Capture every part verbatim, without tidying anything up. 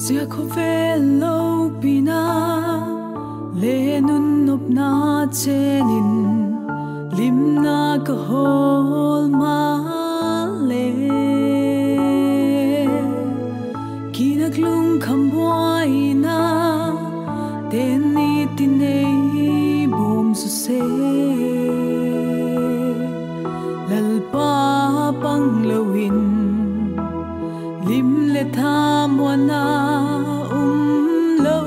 Zia khawvel lopina le nunnopna chen in limna ka hawl maleh, kinak lungkham buaina ten ni tin ei bawm zaw se. Lalpa panglo in lim leh thamuanna um lo.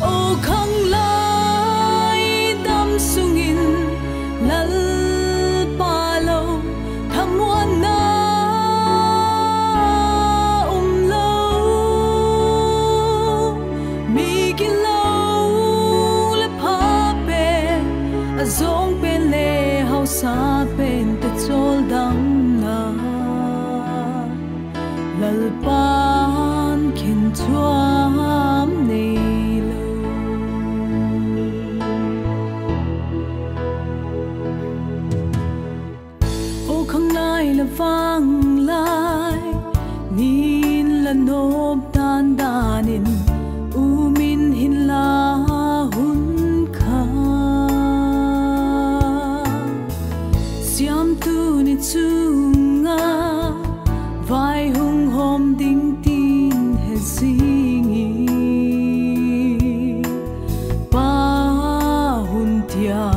Aw khanglai dam sung in Lalpa lo thamuanna um lo. Mi gilo leh pha pen, a zawng pen le hausa pen te chawldamna Lalpa'n khen chuam neilo. Aw khanglai la vanglai, nin la nop dan dan in um in hinla hun kha, siamtu ni chung a vai hung hawm ding tin he zing i, Pa hun tia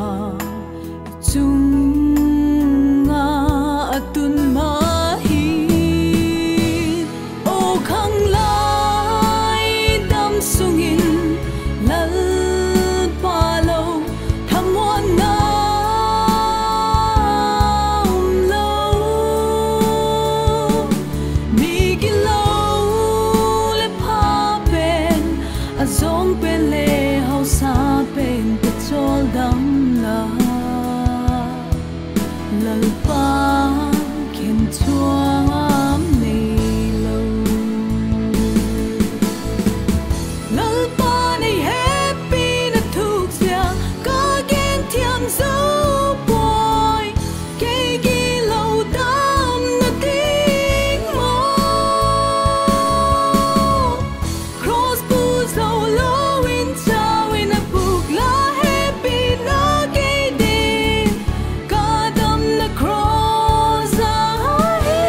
chung a a tun ma hi. Aw khanglai dam sung in Lalpa lo thamuanna um lo. Mi gilo leh pha pen, a zawng pen le hausa pen te chawldamna Lalpa khen chuam neilo. Lalpa'n ei hepina thuk zia ka gen thiam zo puai, kei gilo damna ding maw. Cross pu zo lo in chau in a bûk la hepina kei ding, ka damna cross ahi.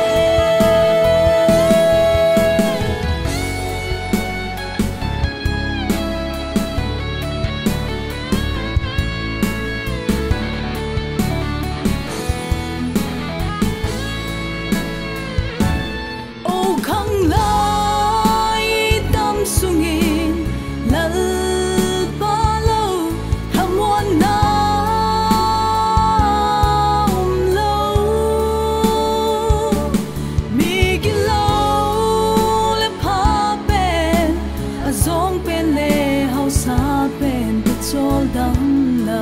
Aw khanglai dam sung in Lalpa lo thamuanna um lo. Mi gilo leh pha pen, a zawng pen le hausa pen te chawldamna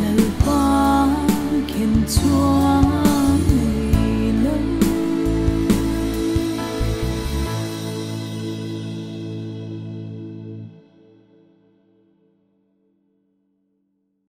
Lalpa khen chuam